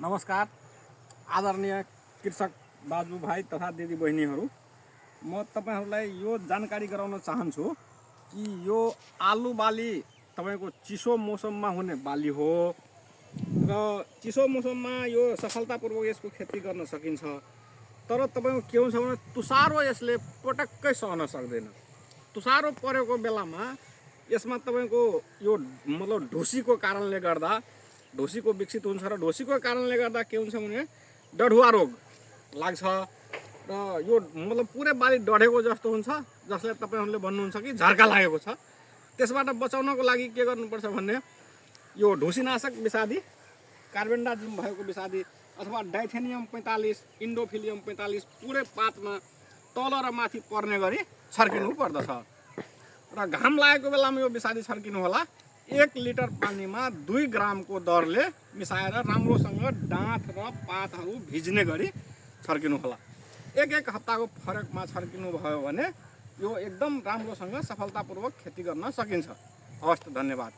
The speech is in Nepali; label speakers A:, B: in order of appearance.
A: नमस्कार आदरणीय कृषक दाजुभाइ तथा दिदीबहिनीहरू, म तपाईहरुलाई यो जानकारी गराउन चाहन्छु कि यो आलु बाली तपाईको चिसो मौसममा हुने बाली हो र चिसो मौसममा यो सफलतापूर्वक यसको खेती गर्न सकिन्छ। तर तपाईको के हुन्छ भने तुषारो यसले पटक्कै सहन सक्दैन। तुषारो परेको बेलामा यसमा तपाईको यो मतलब ढुसीको कारणले गर्दा ढुसीको विकसित हुन्छ र ढुसीको कारणले गर्दा के हुन्छ भने डढुवा रोग लाग्छ र यो मतलब पुरै बाली डढेको जस्तो हुन्छ, जसले तपाईहरुले भन्नुहुन्छ कि झर्का लागेको छ। त्यसबाट बचाउनको लागि के गर्नुपर्छ भन्ने यो ढुसीनाशक विषादी कार्बेन्डाजिम भएको विषादी अथवा डाइथेनियम 45 इन्डोफिलियम 45 पुरै पातमा तल र माथि पर्ने गरी छर्किनु पर्दछ र घाम लागेको बेलामा यो विषादी छर्किनु होला। 1 लिटर पानीमा 2 ग्रामको दरले मिसाएर राम्रोसँग डाँठ र पातहरू भिज्ने गरी छर्किनु होला। एक हप्ताको फरकमा छर्किनु भयो भने यो एकदम राम्रोसँग सफलतापूर्वक खेती गर्न सकिन्छ। हवस् त, धन्यवाद।